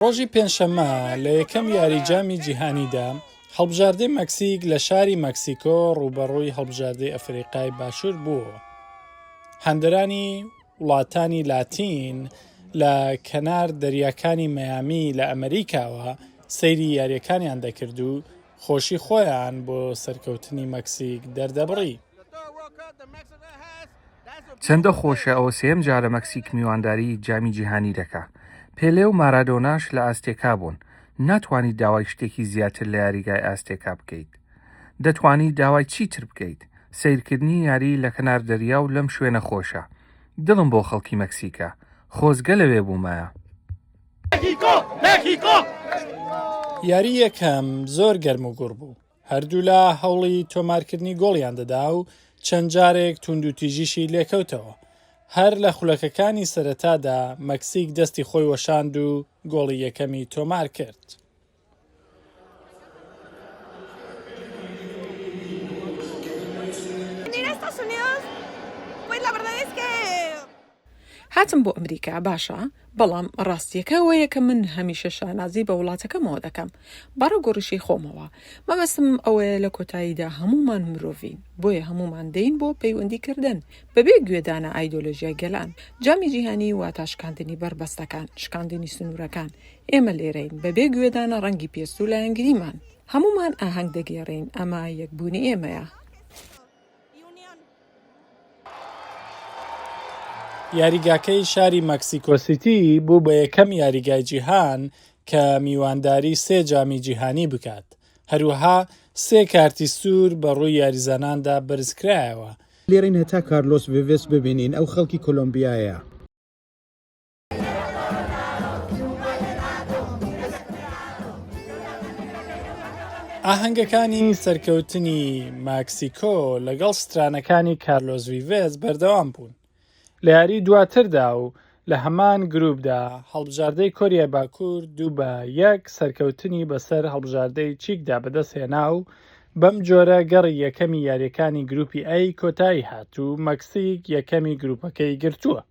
ڕۆژی پێنجشەممە لە یەکەم یاری جامی جیهانیدا، هەڵبژاردەی مەکسیک لە شاری مەکسیکۆ ڕووبەڕووی هەڵبژاردەی ئەفریقای باشوور بووەوە. هاندەرانی وڵاتانی لاتین لە کەنار دەریاکانی مەیامی لە ئەمریکاوە سەیری یارییەکانیان دەکرد و خۆشی خۆیان بۆ سەرکەوتنی مەکسیک دەردەبڕی. چەندە خۆشە ئەوە سێیەم جارە مەکسیک میوانداری جامی جیهانی دەکا. پێلێ و مارادۆناش لە ئازتێکا بوون. ناتوانیت داوای شتێکی زیاتر لە یاریگای ئازتێکا بکەیت. دەتوانیت داوای چی تر بکەیت؟ سەیرکردنی یاری لە کەنار دەریا و لەم شوێنە خۆشە. دڵم بۆ خەڵکی مەکسیکە. خۆزگە لەوێ بوومایە. یاری یەکەم زۆر گەرموگوڕ بوو. هەردوولا هەوڵی تۆمارکردنی گۆڵیان دەدا و چەند جارێک تووندوتیژیشی لێکەوتەوە. هەر لە خولەکەکانی سەرەتادا مەکسیک دەستی خۆی وەشاند و گۆڵی یەکەمی تۆمارکرد. هاتم بۆ ئەمریکا، باشە، بەڵام ڕاستییەکە ئەوەیە کە من هەمیشە شانازی بە وڵاتەکەمەوە دەکەم، بە ڕەگ و ڕیشەی خۆمەوە. مەبەستم ئەوەیە لە کۆتاییدا هەموومان مرۆڤین، بۆیە هەموومان دێین بۆ پەیوەندیکردن، بەبێ گوێدانە ئایدۆلۆژیای گەلان. جامی جیهانی واتا شکاندنی بەربەستەکان، شکاندنی سنوورەکان. ئێمە لێرەین، بەبێ گوێدانە ڕەنگی پێست و لایەنگریمان. هەموومان ئاهەنگ دەگێڕین، ئەمە یەکبوونی ئێمەیە. یاریگاکەی شاری مەکسیکۆ سیتی بوو بە یەکەم یاریگای جیهان کە میوانداری سێ جامی جیهانی بکات، هەروەها سێ کارتی سوور بە ڕووی یاریزاناندا بەرزکرایەوە. لێرەین هەتا کارلۆس ڤیڤێس ببینین، ئەو خەڵکی کۆلۆمبیایە. ئاهەنگەکانی سەرکەوتنی ماکسیکۆ لەگەڵ سترانەکانی کارلۆس ڤیڤێز بەردەوام بوون. لە یاری دواتردا و لە هەمان گروپدا هەڵبژاردەی کۆریای باکوور دوو بە یەک سەرکەوتنی بەسەر هەڵبژاردەی چیکدا بەدەستهێنا و بەم جۆرە گەڕی یەکەمی یاریەکانی گروپی ئەی کۆتایی هات و مەکسیک یەکەمی گروپەکەی گرتووە.